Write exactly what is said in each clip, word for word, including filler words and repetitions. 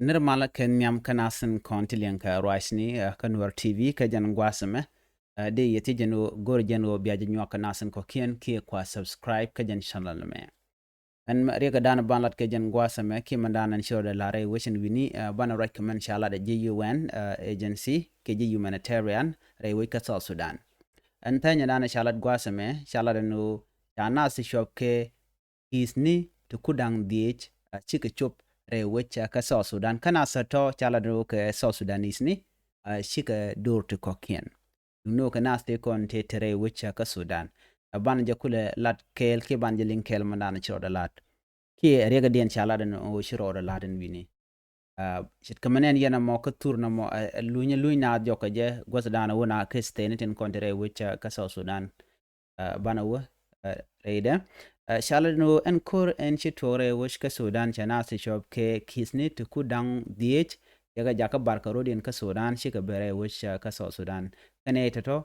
Nir malä kɛ nhiam kä nasin kɔn ti liɛŋ kɛ ruacni kä Nuɛr T V kä jɛn gua̱a̱th ɛmɛ. Dee yɛ thiec jɛn ɣöö go̱r jɛn ɣöö bia jɛ nyuak kä nasin kɔ̱kiɛn kiɛ kua subscribe kä jɛn channel ɛmɛ. Ɛn riɛk ɛ dan ban lat kɛ jɛn gua̱a̱th ɛmɛ kiɛ mɛn dan ɛn ci rɔ dɛ lar rɛy wecin wi̱ni banɛ ruac kɛ mɛn ca lat ɛ ji̱ U N agency kɛ ji̱ humanitarian rɛy wec kä South Sudan. Ɛn thɛnyɛ dan ca lat gua̱a̱th ɛmɛ ca lat ɛn ɣöö ca nath ti cuɔp kɛ ki̱thni ti ku da̱ŋ dhieec a cikɛ cop rɛy wec kä South Sudan kä nath tɔ̱ ca lat ɛn ɣöö kɛ South Sudanese ni a cikɛ do̱r ti kɔ̱kiɛn. Duŋni ɣöö kɛ nath tëë kɔn tëë te rɛy wec kä Sudan. Ɛ ban jɛ kulɛ lat kɛɛl kiɛ ban jɛ liŋ kɛɛl mɛn dan ci rɔɔdɛ lat kiɛ riɛkɛ diɛn ca lat ɛn ɣöö ci rɔɔdɛ lat ɛn wi̱ni. Ce̱tkɛ mɛn ɛn yɛn ɛmɔ kä thur nɔmɔ ɛ luny ɛ luny naath jɔkɛ jɛ guäth dan ɛ wä na kɛ stäni tin kɔn te rɛy wec kä South Sudan. Banɛ wä rɛydɛ ca lat ɛn ɣöö ɛn ko̱r ɛn ci tuɔɔk rɛy wec kä Sudan cɛ nath ti cuɔp kɛ ki̱thni ti ku da̱ŋ dhieec. Cɛ kɛ jakä bar kɛ ro̱diɛn kä Sudan cikɛ ben rɛy wec kä South Sudan. Kɛnɛ tɔ̱tɔ̱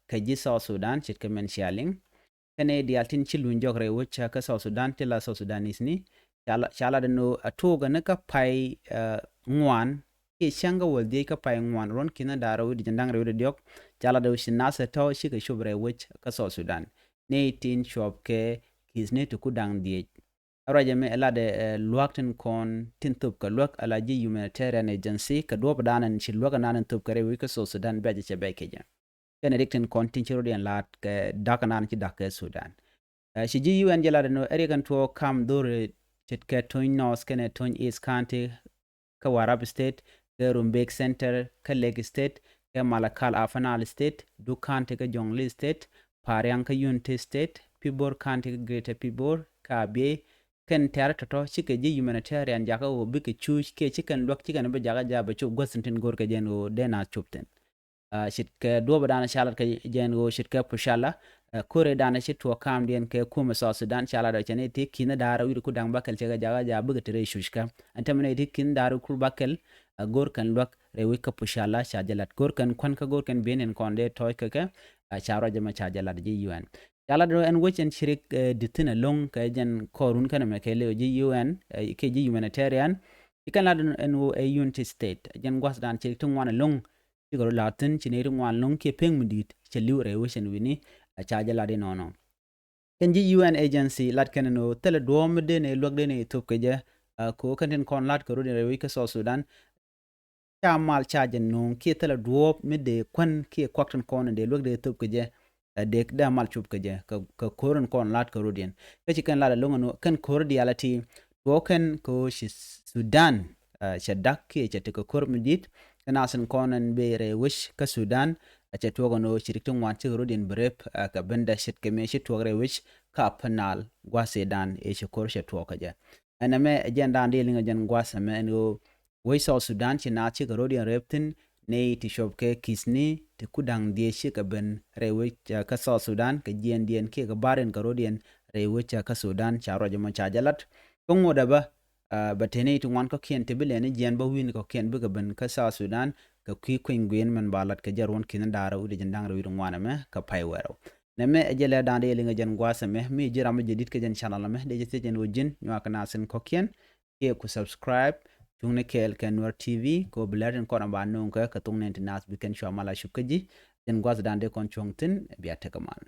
kɛ ji̱ South Sudan ce̱tkɛ mɛn cia liŋ. Kɛnɛ diaal tin ci luny jɔk rɛy wec kä South Sudan ti la South Sudanese ni ca lat ɛn ɣöö a tuɔɔk ɛn kä pay ŋuan kiɛ cäŋ kä wäl dhieec kä pay ŋuan ruɔ̱n ki̱n da̱ŋ rɛw wi̱cdɛ jiɛn da̱ŋ rɛw wi̱cdɛ diɔ̱k. Ca lat ɛn ɣöö ci nath tɔ̱ cikɛ cop rɛy wec kä South Sudan. Nɛy tin cuɔp kɛ ki̱thni ti ku da̱ŋ dhieec. Ɛ ruac ɛmɛ ɛ lat ɛ lua̱k tin kɔn tin thop kɛ luäk ala ji̱ humanitarian agency kɛ duɔ̱ɔ̱p dan ɛn ci luäk ɛn dan ɛn thop kɛ rɛy wec kä South Sudan bɛc cɛ bɛc kɛ jɛ. Kɛnɛ riɛk tin kɔn tin ci ro̱diɛn la̱a̱t kɛ da̱k ɛn dan ci da̱k kɛ Sudan. Ci ji̱ U N jɛ lat ɛn ɣöö ɛ riɛk ɛn tuɔɔk kam dho̱r ce̱tkɛ Tony North kɛnɛ Tony East County kä Warrap State, kɛ Rumbek Center kä Lake State, kɛ Malakal Upper Nile State, Duk County kä Jonglei State, Pariang kä Unity State, Pibor County kä Greater Pibor, kä Abyei. Kɛn tɛ̈r tɔ̱tɔ̱ cikɛ ji̱ humanitarian jakä ɣöö bikɛ cuuc kiɛ ci kɛn luäk ci kɛn bi jakä ja̱ bɛ cop guäth tin tin go̱rkɛ jɛn ɣöö dee nath cop thi̱n. Ce̱tkɛ duɔ̱ɔ̱p dan ca lat kɛ jɛn ɣöö ce̱tkɛ Pushala, ko̱r ëë dan ci tuɔɔk kaamdiɛn kɛ kumɛ South Sudan ca lat ɛ cɛ nɛy ti ki̱n da̱r wi̱cdɛ ku da̱ŋ bäkɛl cɛ kɛ jakä ja̱ bikɛ te rɛy cuc kä. Ɛn tämɛ nɛy ti ki̱n da̱r wi̱cdɛ ku bäkɛl go̱r kɛn luäk rɛy wec kä Pushala ca jɛ lat go̱r kɛn kuän kä go̱r kɛn bi̱i̱n in kɔn dee tɔ̱ɔ̱c kɛ kɛ. Ca ruac ɛmɛ ca jɛ lat ji̱ U N. Ca lat ɛn wec ɛn ci riɛk di̱t thi̱n ɛlɔ̱ŋ kɛ jɛn kɔɔrun kɛn ɛmɛ kɛ lëë ji̱ U N kɛ ji̱ humanitarian. Ci kɛn lat ɛn ɣöö ɛ Unity State jɛn gua̱th dan ci riɛk ti ŋuan ɛlɔ̱ŋ. Cikɛ rɔ la̱a̱t thi̱n ci nɛy ti ŋuan lo̱ŋ kiɛ pek mi di̱i̱t cɛ li̱w rɛy wec ɛn wi̱ni. A ca jɛ lat inɔnɔ. Kɛn ji̱ U N agency lat kɛn ɛn ɣöö thilɛ duɔ̱ɔ̱p mi dee nɛy luäk dee nɛy thop kɛ jɛ. Kɛ ɣöö kɛn tin kɔn la̱t kɛ ro̱diɛn rɛy wec kä South Sudan. Ca mal ca jɛ no̱o̱ŋ kiɛ thilɛ duɔ̱ɔ̱p mi dee kuän kiɛ kuak tin kɔn in dee luäk dee thop kɛ jɛ. Dee dee mal cop kɛ jɛ kɛ ko̱r in kɔn la̱t kɛ ro̱diɛn. Kä ci kɛn lat ɛlɔ̱ŋ ɛn ɣöö kɛn ko̱r diaal ɛ ti tuɔɔk kɛn kɛ ɣöö ci Sudan cɛ da̱k kiɛ cɛ tekɛ ko̱r mi di̱i̱t. Kɛ nath in kɔn ɛn bëë rɛy wec kä Sudan cɛ tuɔɔk ɛn ɣöö ci riɛk ti ŋuan cikɛ ro̱diɛn bi rep kɛ bendɛ ce̱tkɛ mëë ci tuɔɔk rɛy wec kä Upper Nile gua̱a̱th ëëdan ëë ci ko̱r cɛ tuɔɔk kɛ jɛ. Ɛn ɛmɛ ɛ jɛn dan dee liŋ ɛ jɛn gua̱a̱th ɛmɛ ɛn ɣöö wec South Sudan ci naath cikɛ ro̱diɛn rep thi̱n nɛy ti cuɔp kɛ ki̱thni ti ku da̱ŋ dhieec cikɛ ben rɛy wec kä South Sudan kɛ jiɛɛndiɛn kiɛ kɛ ba̱riɛn kɛ ro̱diɛn rɛy wec kä Sudan ca ruac ɛmɔ ca jɛ lat. Kä ŋot ɛ bä bɛ te nɛy ti ŋuan kɔ̱kiɛn ti bi lɛni jiɛɛn bä wi̱i̱ni kɔ̱kiɛn bikɛ ben kä South Sudan kɛ kui̱ kueny guiɛn mɛn ba lat kɛ jɛ ruɔ̱n ki̱n da̱ŋ rɛw wi̱cdɛ jiɛn da̱ŋ rɛw wi̱cdɛ ŋuan ɛmɛ kɛ pay wɛrɛw. Nɛmɛ ɛ jɛ lɛ da̱ŋ dee liŋ ɛ jɛn gua̱a̱th ɛmɛ mi ji̱ ram mi jɛ di̱t kɛ jɛn channel ɛmɛ dee jɛ thiec ɛn ɣöö ji̱n nyuak kɛ nath in kɔ̱kiɛn kiɛ ku subscribe. Cuŋni kɛɛl kɛ Nuɛr T V kɛ ɣöö bi lɛr tin kɔn a ba nööŋ kɛ kɛ thok nɛn ti naath bi kɛn cua mal a cup kä ji̱. Jɛn gua̱a̱th dan dee kɔn cuɔ̱ŋ thi̱n bia tekɛ mal.